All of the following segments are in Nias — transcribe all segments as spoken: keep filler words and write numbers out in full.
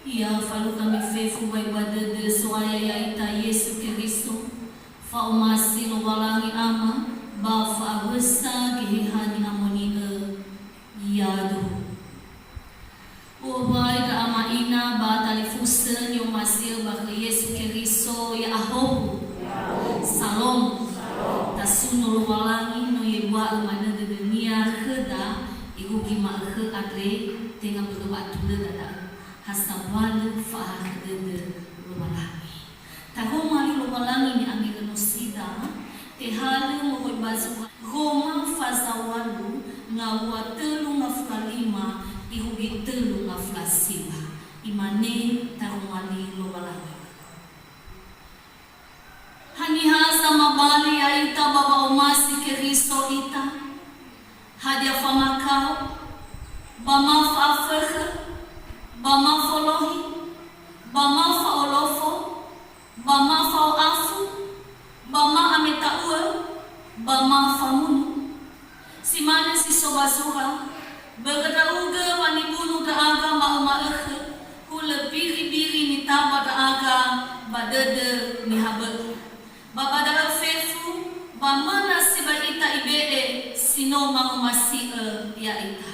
Ya falukha ami fefu ba iŵa'ö dödö So'aya ya'ita Yesu Keriso, fa'omasi Lowalangi Ama, ba fa'awösa Geheha Ni'amoni'ö. Yaduhu. U'owai ndra ama ina ba talifusö ni'omasi'ö ba khö Yesu Keriso, ya'ahowu. Salom. Tasuno Lowalangi no yeŵa'ö manö dödö-Nia khöda irugi ma'ökhö andre, tenga börö wa'atulöda da'ö. Ha sambua lö fa'ahakhö dödö Lowalangi. Taroma li Lowalangi ni'angerönosida, tehalö moroi ba Zura Roma faza walu, ngawua tölu ngafula lima, irugi tölu ngafula siwa. Imane taroma li Lowalangi. Haniha zamabali ya'ita ba wa'omasi Keriso ita? Hadia famakao, ba ma fa'afökhö, ba ma folohi, ba ma fa'olofo, ba ma fa'o'afu, ba ma ameta'uö, ba ma famunu? Si mane si so ba Zura, börö ndra'ugö wa nibunu ndra'aga ma'ö-ma'ökhö, hulö biri-biri nitaba ndra'aga ba dödö niha bö'ö. Ba ba da'ö fefu, ba möna sibai ita ibe'e si no mangomasi'ö ya'ita.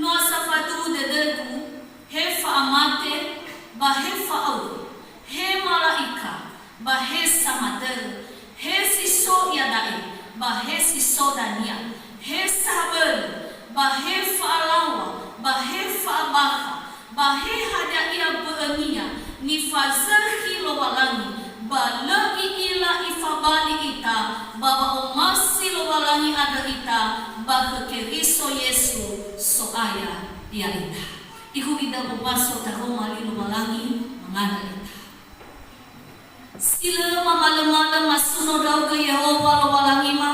No asa faduhu dödögu, he fa'amate, ba he fa'auri, he mala'ika, ba he samadörö, he si so iada'e, ba he si so dania, he sahaböli, ba he fa'alaŵa, ba he fa'abakha, ba he hadia ia bö'önia nifazökhi Lowalangi, ba lö i'ila ifabali ita ba wa'omasi Lowalangi andrö ita ba khö Keriso Yesu, So'aya ya'ita. Irugi da'ö wombaso taroma li Lowalangi mangandrö ita. Si lö mamalömalö masuno ndra'ugö Yehowa Lowalangima,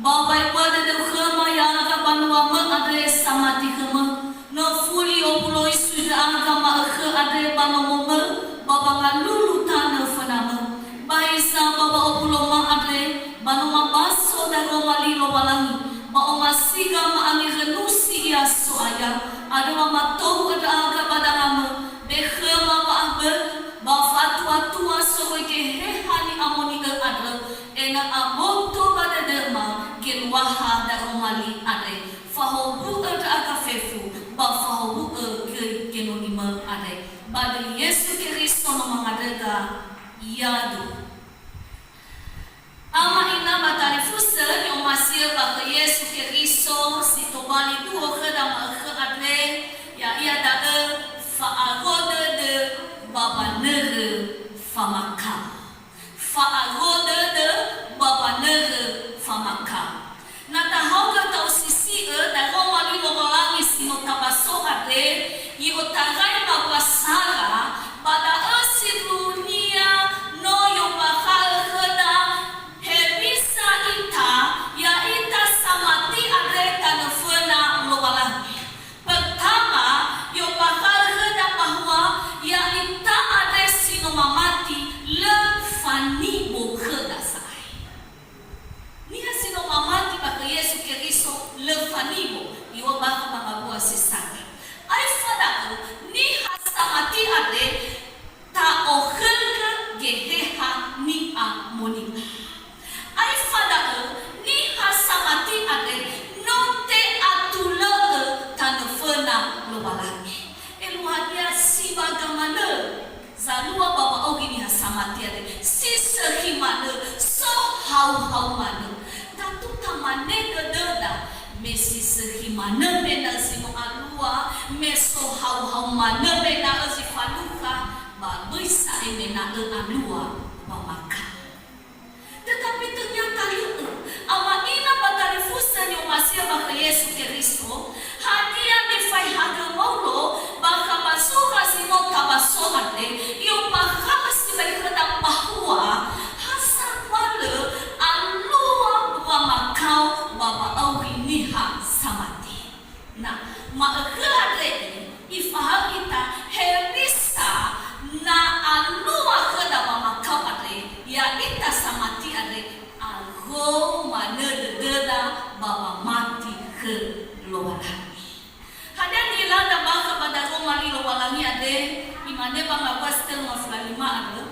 ba wa'aeŵa dödöu khöma ya'aga banuamö andre samati khömö. No fuli owuloi sui ndra'aga ma'ökhö andre ba nomomö, ba wangalulu tanö fönamö. Ba hiza ba wa'owuloma andre, ba no mabaso daroma li Lowalangi, ba omasiga ma'angerönusi ia So'aya, andrö wa matohu'ö ndra'aga ba dangamö, be khöma wa'abölö, ba fa'atuatua soroi Geheha Ni'amoni'ö andrö, ena'ö aboto ba dödöma geluaha daroma li andre. Fahowu'ö ndra'aga fefu, ba fahowu'ö göi genonimö andre. Ba döi Yesu Keriso no mangandröda, yaduhu. Ama ina ba talifusö ni'omasi'ö ba khö Yesu Keriso, si tobali duo khöda ma'ökhö andre, ya'ia da'ö fa'aro dödö ba wanörö famakao. Fa'aro dödö ba wanörö famakao. Na tahaogö ta'osisi'ö daroma li Lowalangi si no tabaso andre, i'otarai ngawua sara, ba da'ö sindruhunia no i'ombakha'ö khöda hewisa ita, ya'ita samati andre tanö föna Lowalangi. Pertama, i'ombakha'ö khöda bahwa ya'ita andre si no mamati lö fanibo khöda sa'ae. Niha si no mamati ba khö Yesu Keriso lö fanibo, i'ombakha'ö ba ngawua si sara. Aefa da'ö, niha samati andre, ta'okhögö Geheha Ni'amoni'ö. Aefa da'ö, niha samati andre no te'atulö'ö tanö föna Lowalangi. Eluahania sibaga manö, zalua ba wa'auri niha samati andre, si sökhi manö, sohauhau manö. Tatu tamane dödöda, me si sökhi manö me na zi no alua, me sohauhau manö me na'ö zi falukha, ba böi sa'ae me na'ö alua wamakao. Tetapi ternyata lö'ö, ama ina ba talifusö ni'omasi'ö ba khö Yesu Keriso, hadia nifaehagö Waulo bakha ba zura zi no tabaso andre, i'ombakha'ö sibai khöda bahwa ha sambua lö alua wamakao ba wa'auri niha samati. Na, ma'ökhö andre ifahaö ita hewisa na alua khöda wamakao andre, ya'ita samati andre, aro manö dödöda ba wamati khö Lowalangi. Hadia nilada bakha ba Mane ba ngawua si tölu ngafulu a lima andrö.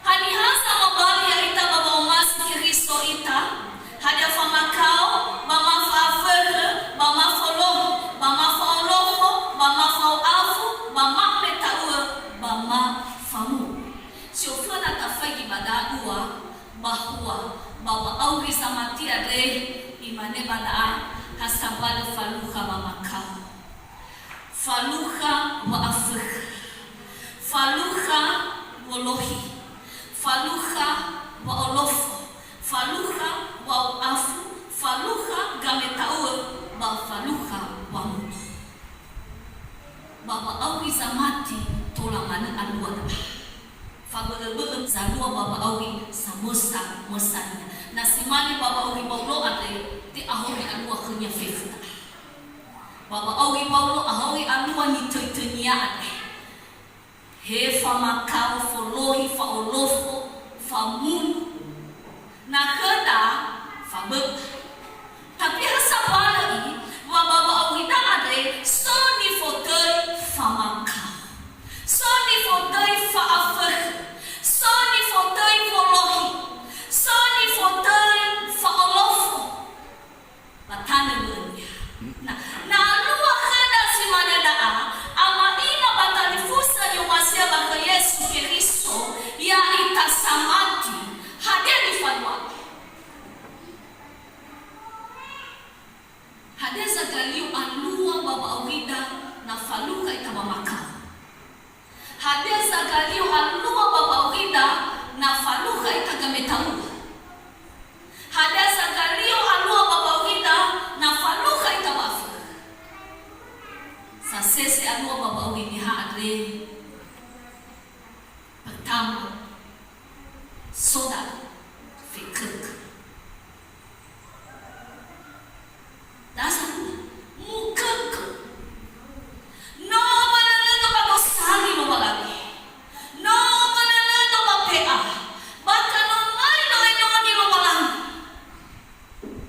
Haniha samabali ya'ita ba wa'omasi Keriso ita? Hadia famakao, ba ma fa'afökhö, ba ma folohi, ba ma fa'olofo, ba ma fa'o'afu, ba ma meta'u'ö, ba ma famunu. Si oföna tafaigi ba da'ua, bahua, ba wa'auri zamati andre, imane ba da'a, ha sambalö falukha wamakao. Falukha wa'afökhö, falukha wolohi, falukha wa'olofo, falukha wa'o'afu, falukha gameta'u'ö, ba falukha wamunu. Ba wa'auri zamati tola manö alua da'a. Fabölö-bölö zalua ba wa'auri samösa-mösania. Na si mane ba wa'auri Waulo andre, te'ahowi alua khönia fefu da'a. Ba wa'auri Waulo ahowi alua nitöi-töinia andre. He famakao, folohi, fa'olofo, famunu. Na khöda, fabö'ö. Tapi ha sambalö i, wa ba wa'aurida andre, so nifotöi famakao. So nifotöi fa'afökhö. So nifotöi folohi. So nifotöi fa'olofo. Ba tanö bö'önia. Na, na alua khöda si mane da'a, ama'ina ba talifusö ni'omasi'ö ba khö Yesu Keriso, ya'ita samati, hadia nifaluami? Hadia zagalio alua ba wa'aurida na falukha ita wamakao? Hadia zagalio alua ba wa'aurida na falukha ita gameta'u'ö? Hadia zagalio alua ba wa'aurida na falukha ita wa'afökhö? Sasese alua ba wa'auri Niha andre. Pertama, so da'ö, fekökö. Dasa, mukökö. No mönönödo ba gosali Lowalangi. No mönönödo ba pe'a. Ba kanomai no enoni Lowalangi.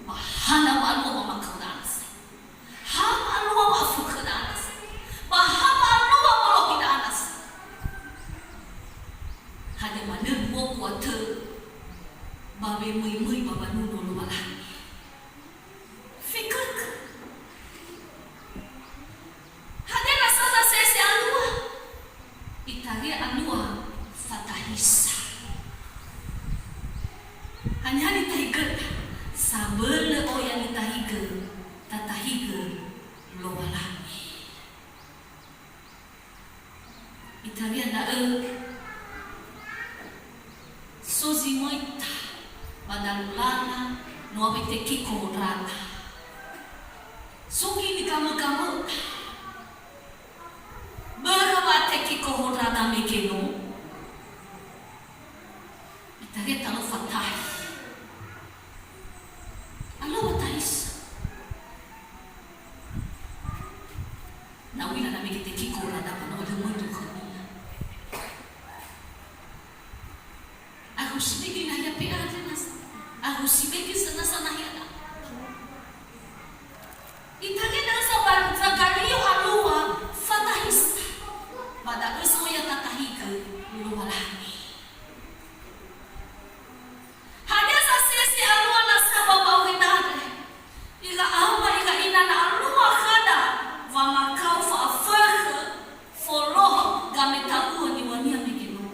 Ba hana ma'alua wamakao da'a nasa. Ha ma'alua wa'afökhö da'a nasa. Ba ha ma'alua wolohi da'a nasa. Hadia manö mbuo kuatö ba wemöimöi ba wanuno Lowalangi. Fekökö. Hadia nasa sasese alua? Itaria alua fatahisa. Haniha nitahigöda? Sabölö oya nitahigö, tatahigö Lowalangi. Italia da'ö, so zi möita ba dalu lala, no awai tekiko ndra'aga. So gini gamö-gamö'ö. Börö wa tekiko ndra'aga mege no. Italia talö fatahi. Alua watahisa. Na u'ila na mege tekiko ndra'aga ba no lö möi khönia. Ahusi mege nahia pe'a andre nasa. Ahusi mege sönasa nahia da'a. Italia da'ö sa ba zagalio alua fatahisa. Ba da'ö so ya tatahigö Lowalangi. Hadia sasese alua nasa ba wa'aurida andre? Ira ama, ira ina, na alua khöda wamakao, fa'afökhö, folohi, gameta'u'ö niŵa'önia mege no.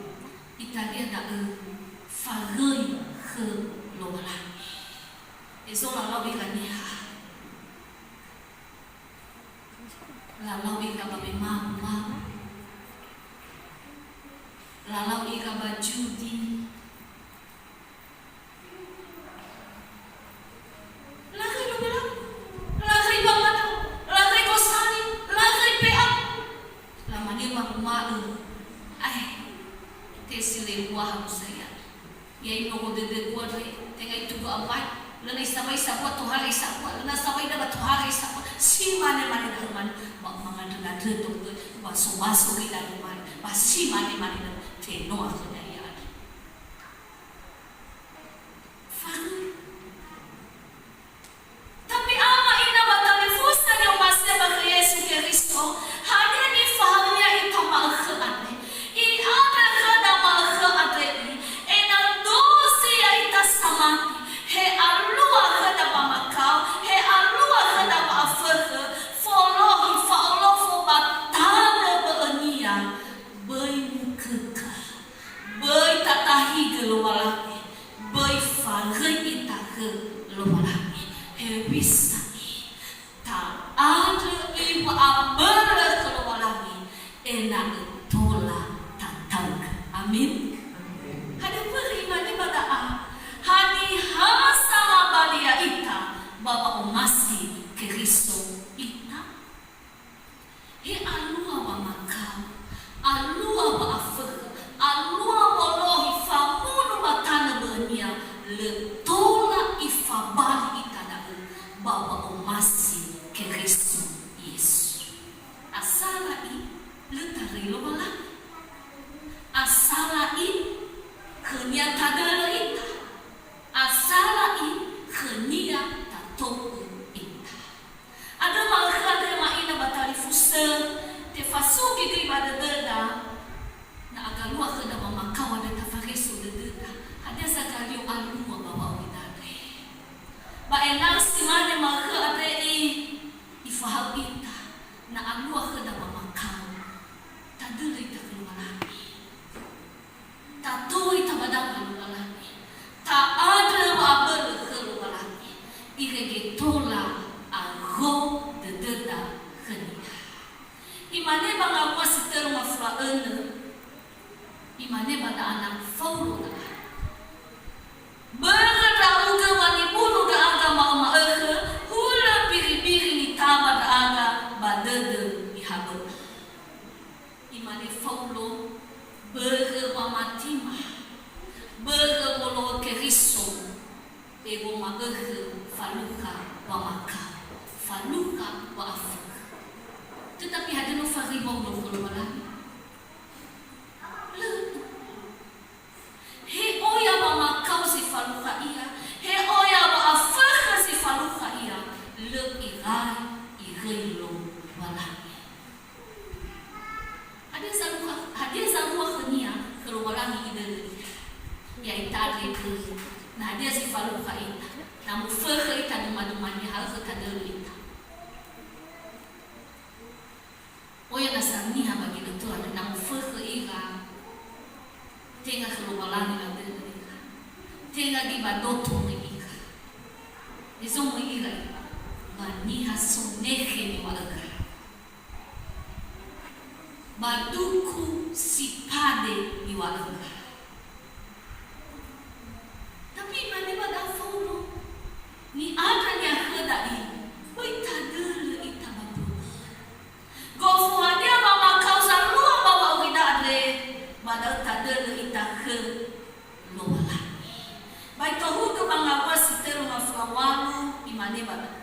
Italia da'ö fagöi khö Lowalangi. Ezo lalau ira niha. Lalau ira ba wemagu-magu. Lalau ira ba judi. Lagöi Lowalangi, lagöi ba mada, lagöi gosali, lagöi pe'a. Lamane wanguma'ö, ae, te si lö uŵa'ö hamusa ia. Ia inoho dödögu andre, tenga itugu awai, lö na isawai sambua tohare sambua, lö na sawai da ba tohare sambua, si mane-mane da'ö mane, ba mangandrö-ngandrö dödögu, ba sobaso gö da'ö mane, ba si mane-mane da'ö, tenoa khöda ia andre. Fagöi. Tapi ama ina ba talifusö ni'omasi'ö ba khö Yesu Keriso, hadia nifahaönia ita ma'ökhö ena'ö tola tataugö. Amin. Hadia börö imane ba da'a, haniha samabali ya'ita ba wa'omasi Keriso ita? He alua wamakao, alua wa'afökhö, alua wolohi famunu ba tanö bö'önia, lö tola ifabali ita da'ö ba wa'omasi Keriso Yesu. Asala i, lö taröi Lowalangi. Asala i, khönia tadölö ita. Asala i, khönia tato'ö ita. Andrö ma'ökhö andrö ma'ila ba talifusö, tefasugi göi ba dödöda, na agalua khöda wamakao andrö tafareso dödöda, hadia zagalio alua ba wa'aurida andre. Ba ena'ö si mane ma'ökhö andre i, ifahaö ita, na alua khöda wamakao, tadölö ita khö Lowalangi. Tatoi tabadanga Lowalangi, ta'andrö wa'abölö khö Lowalangi, irege tola ago dödöda khö-Nia. Imane ba ngawua si tölu ngafulu a önö, imane ba da'a na Faulo da'a, "Börö ndra'ugö wa nibunu ndra'aga ma'ö-ma'ökhö, hulö mbiri-mbiri nitama ndra'aga ba dödö nihabö'ö." Imane Faulo, "Börö wamatima, börö wolo'ö Keriso, ewoma'ökhö falukha wamakao, falukha wa'afökhö." Tetapi hadia no faröi Faulo khö Lowalangi? Lö. He oya wamakao zi falukha ia, he oya wa'afökhö zi falukha ia, lö irai iröi Lowalangi. Hadia zalukha, hadia zalua khönia khö Lowalangi idölö ita? Ya'ita andre börö. Na hadia zi falukha ita? Na mufökhö ita duma-duma nihaökhö tadölö ita. Oya nasa niha ba ginötö andre, na mufökhö ira, tenga khö Lowalangi ladölö ira. Tenga göi ba doto möi ira. Hezo möi ira? Ba niha sonekhe niŵa'ö ira. Ba duku si pade niŵa'ö ira. Tapi imane ba da'a Faulo, "Ni'andrönia khöda i, böi tadölö ita ba mbö'ö. Gofu hadia wamakao zalua ba wa'aurida andre, ba da'ö tadölö ita khö Lowalangi." Ba itohugö ba ngawua si tölu ngafulu a ŵalu, imane ba da'a,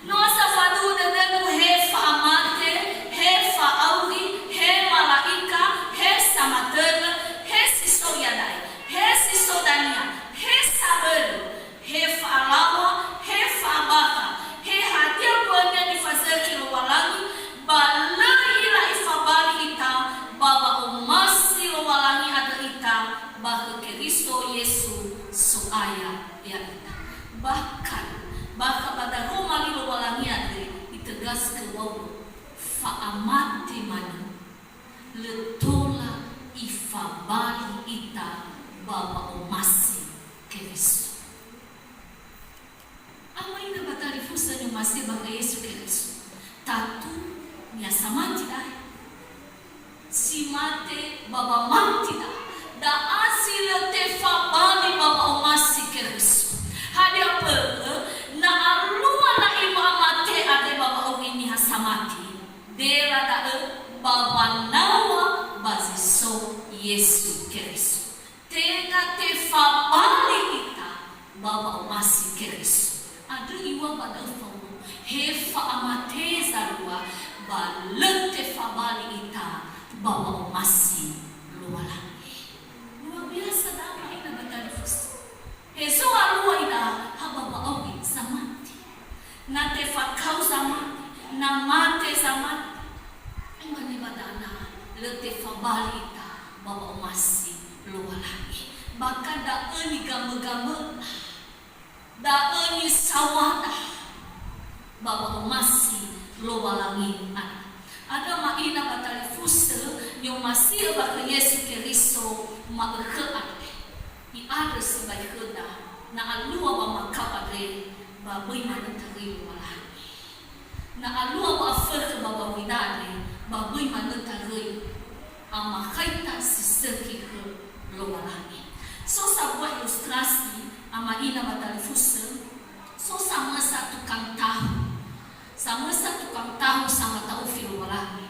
"No sa faduhu dödögu, he fa'amate, he fa'auri, he mala'ika, he samatörö, he si so iada'e, he si so dania, he sabölö, he fa'alaŵa, he fa'abakha, he hadia mbönia nifazökhi Lowalangi, ba lö i'ila ifabali ita, ba wa'omasi Lowalangi andrö ita, ba khö Keriso Yesu, So'aya ya'ita." Bahkan, bakha ba daroma li Lowalangi andre, itegasö khö Waulo, fa'amate manö, lö tola ifabali ita ba wa'omasi Keriso. Ama ina ba talifusö ni'omasi'ö ba khö Yesu Keriso, tatu, niha samati da'a. Si mate ba wamati da'a, da'a zi lö tefabali ba wa'omasi Keriso. Hadia mbörö, na alua na'i wa'amate andre ba wa'auri niha samati, dela da'ö ba wanaŵa ba zi so Yesu Keriso. Tenga tefabali ita ba wa'omasi Keriso. Andrö iŵa'ö ba da'ö Faulo, he fa'amate zalua, ba lö tefabali ita ba wa'omasi Lowalangi. Luar biasa da'a ma'ila ba talifusö. Hezo alua ita ha ba wa'auri zamati. Na tefakao zamati, na mate zamati, imane ba da'a na lö tefabali ita ba wa'omasi Lowalangi. Bahkan da'ö nigamö-gamöda, da'ö nisawuada ba wa'omasi Lowalangi andrö. Andrö ma'ila ba talifusö ni'omasi'ö ba khö Yesu Keriso ma'ökhö andre. I'andrö sibai khöda, na alua wamakao andre, ba böi manö taröi Lowalangi. Na alua wa'afökhö ba wa'aurida andre, Ba böi manö taröi amakhaita si sökhi khö Lowalangi. So sambua ilustrasi, ama ina ba talifusö, so samösa tukang tahu. Samösa tukang tahu sangata'ufi Lowalangi.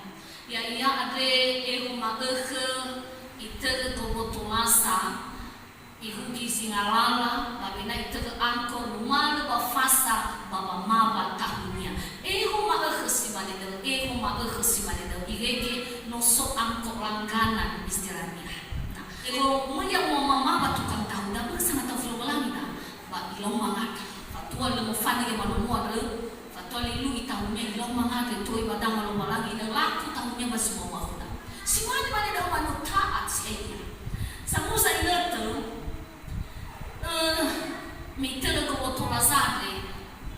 Ya'ia andre ero ma'ökhö itörö gobotolasa, irugi zingalala, ba wena itörö angko numalö ba fasa ba wamawa tahunia. Ero ma'ökhö si mane da'ö, ero ma'ökhö si mane da'ö, irege no so angko langganan istilahnia. Na, ero möi ya'o mamawa tukang tahu, da böi sangata'ufi Lowalangi da, ba ilao mangandrö. Fatua lö mofanö ia manomo andrö, fatua lö ilu'i tahunia, ilao mangandrö, toe ba danga Lowalangi, lö laku tahunia ba zuma'ua khöda. Si mane mane da'ö ba no ta'at si'ai ia. Samuza inötö, eh, me itörö gobotolasa andre,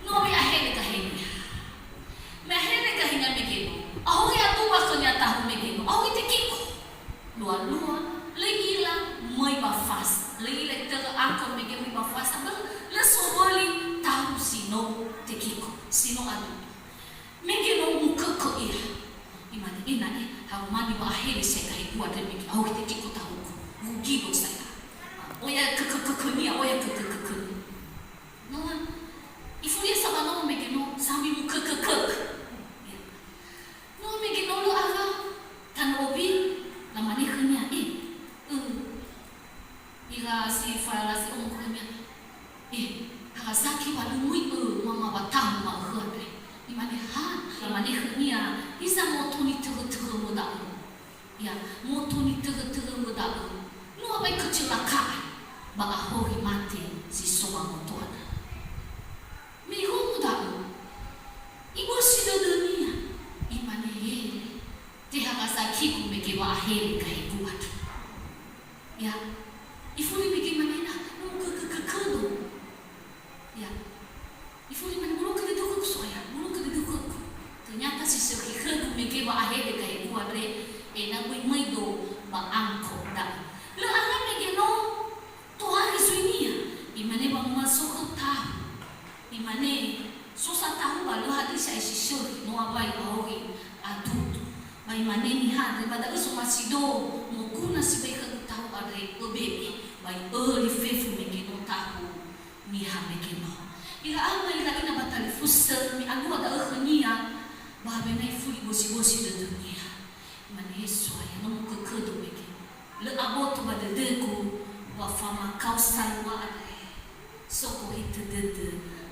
no me ahele gahenia. Me ahele gahenia mege no. Ahohi aduwa khönia tahu mege no. Ahohi tekiko. Lua-lua, lö i'ila möi ba fasa. Lö i'ila itörö angko mege möi ba fasa, börö lö sowöli tahu si no tekiko, si no adudu. Mege no mukökö ia. Imane, "Ena'e, harumani wa'ahele si'ai gahegu andre mege, ahohi tekiko tahugu. Rugi do sa'a." Oya kökökökönia, oya kökökökönia. No, ifuli sa ba no mege no, sambi mukökökö. Ya. No mege no lö ara tanö obi, lamane khönia, "Eh, ö, ira si fala si omo khönia, eh, harazaki wa lö möi ö mamawa tahu ma'ökhö andre." Imane, "Ha?" Lamane khönia, "Hiza moto nitörötörömö da'ö." Ya, moto nitörötörömö da'ö. No abai kecelakaan, ba ahohi mate zi so ba moto andrö. Me irongo da'ö, ibösi dödönia, imane, "He, teharazakigu mege wa'ahele gahegu andrö." Ya, ifuli mege imane, "Na, no mukökökökö do." Ya, ifuli imane, "Bolo'ö dödöu khögu So'aya, bolo'ö dödöu khögu." Ternyata si sökhi khögu mege wa'ahele gahegu andre, ena'ö böi möi do ba angko da'ö. Lö ara mege no tohare zuinia, imane, "Ba ma so khöu tahu." Imane, "So sa tahu ba lö hadia si'ai si sökhi, no abai ahohi adudu." Ba imane niha andre, "Ba da'ö zomasi do moguna sibai khögu tahu andre, öbebe." Ba i'öli fefu mege no tahu niha mege no. Ira ama, ira ina ba talifusö, me alua da'ö khönia, ba wena ifuli bosi-bosi dödönia. Imane, "He So'aya, no muköködö mege. Lö aboto ba dödögu wa famakao salua andre, so gohitö dödö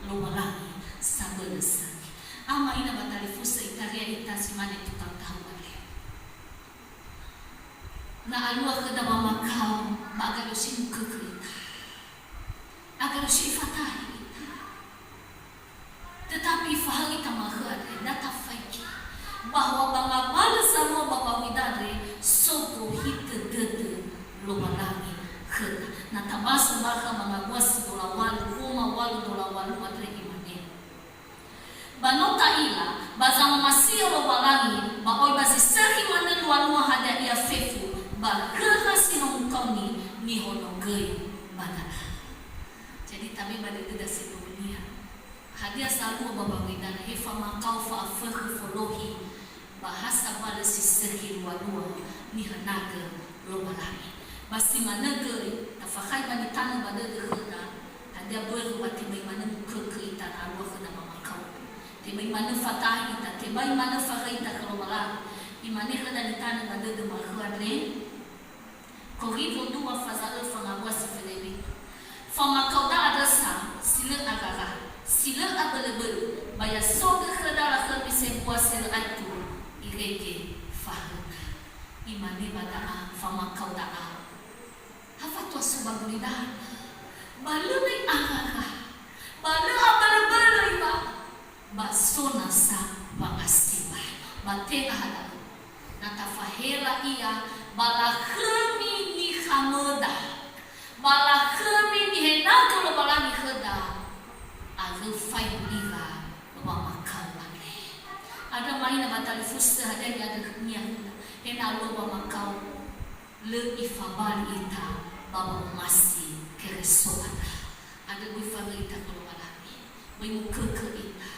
Lowalangi sabölö sökhi." Ama ina ba talifusö, itaria ita si mane tukang tahu andre. Na alua khöda wamakao, ba agado si mukökö ita. Agado si ifatahi ita. Tetapi ifahaö ita ma'ökhö andre, na tafaigi bahwa ba ngawalö zalua ba wawida andre, so gohitö dödö Lowalangi khöda. Na tabasö bakha ba ngawua si dola walu, Roma walu dola walu andre, imane, "Ba no ta'ila, ba zamomasi'ö Lowalangi, ba oi ba zi sökhi manö lualua hadia ia fefu, ba khöra si no mukaoni nihonogöi ba da'a." Jadi, tabe ba dödöda sindruhunia. Hadia zalua ba wawida, he famakao fa'afökhö folohi, ba ha sabalö si sökhi lualua nihönagö Lowalangi. Ba si manö göi, tafakhai ba nitanö ba dödö khöda, hadia mbörö wa tebai manö mukökö ita na alua khöda wamakao. Tebai manö fatahi ita, tebai manö faröi ita khö Lowalangi. Imane khöda nitanö ba dödö ma'ökhö andre, Korintho dua faza ö fangawua si felendrua. Famakao da'a andrö sa, si lö arara, si lö abölöbölö, ba ya so gö khöda lakhömi sebua si lö aetu, irege fahöna. Imane ba da'a, famakao da'a. Ha fatua so ba gulidanö. Ba lö na i'arara. Ba lö abölöbölö iŵa'ö. Ba so nasa wa'asibai. Ba tenga ha da'ö. Na tafahela ia, ba lakhömi nihamöda. Ba lakhömi nihenagö Lowalangi khöda. Arö faigu ira wamakao andre. Andrö ma'ina ba talifusö hadia ni'andrönia khöda. He na alua wamakao, lö ifabali ita ba wa'omasi Keriso andrö. Andrö böi faröi ita khö Lowalangi. Böi mukökö ita.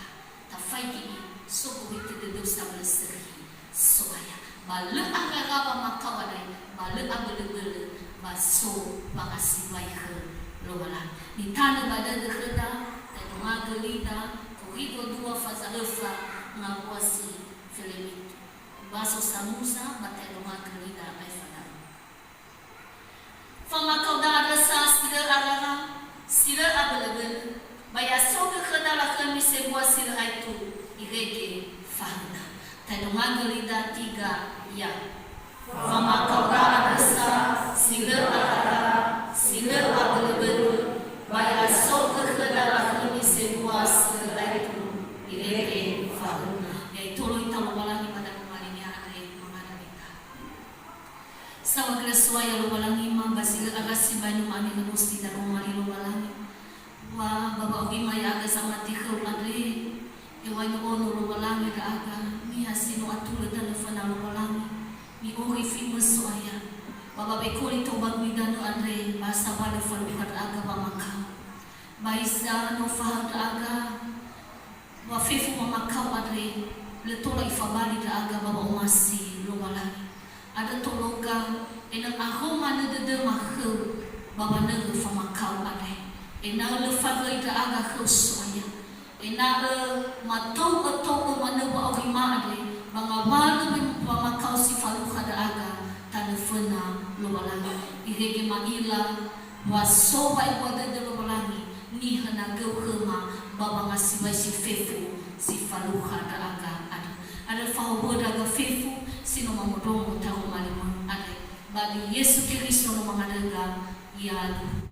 Tafaigi i, so gohitö dödöu sabölö sökhi, So'aya. Ba lö arara wamakao andre, ba lö abölöbölö, ba so wangasibai khö Lowalangi. Nitanö ba dödö khöda, ta'edongagö lida, Korindo dua faza öfa ngawua si felemitu. Baso samusa, ba ta'edongagö lida aefa da'ö. Famakao da'a andrö sa si lö arara, si lö abölöbölö, ba ya so gö khöda lakhömi sebua si lö aetu, irege fahöna. Ta'edongagö lida tiga, ya. Famakao da'a andrö sa si lö arara, si lö abölöbölö, ba ya so gö khöda lakhömi sebua si lö aetu, irege fahöna. Ya'e tolo ita Lowalangi ba da'a malinia andre mangandrö ita. Saohagölö so'aya Lowalangima ba zi lö arara sibai no ma'angerönosi daroma li Lowalangi. Wa ba wa'aurima ya'aga zamati khöu andre, heŵa'ae no ono Lowalangi ndra'aga, niha si no atulö tanö föna Lowalangi, mi'orifi mö So'aya. Ba ba wekoli tou ba gulidanö andre, ba sabalö falukha ndra'aga wamakao. Ba hiza no fahaö ndra'aga, Wa fefu wamakao andre, lö tola ifabali ndra'aga ba wa'omasi Lowalangi. Andrö tologa, ena'ö aho manö dödöma khöu ba wanörö famakao andre. Ena'ö lö faröi ndra'aga khöu So'aya. Ena'ö matou'ö-tou'ö manö wa'aurima andre, ba ngawalö wamakao si falukha ndra'aga tanö föna Lowalangi. Irege ma'ila, Wa so wa'ebua dödö Lowalangi, nihanagöu khöma ba wangasibai si fefu si falukha ndra'aga andrö. Andrö fahowu'ö ndra'aga fefu si no mamondrongo taroma li mö andre. Ba li Yesu Keriso no mangandröga, yalu.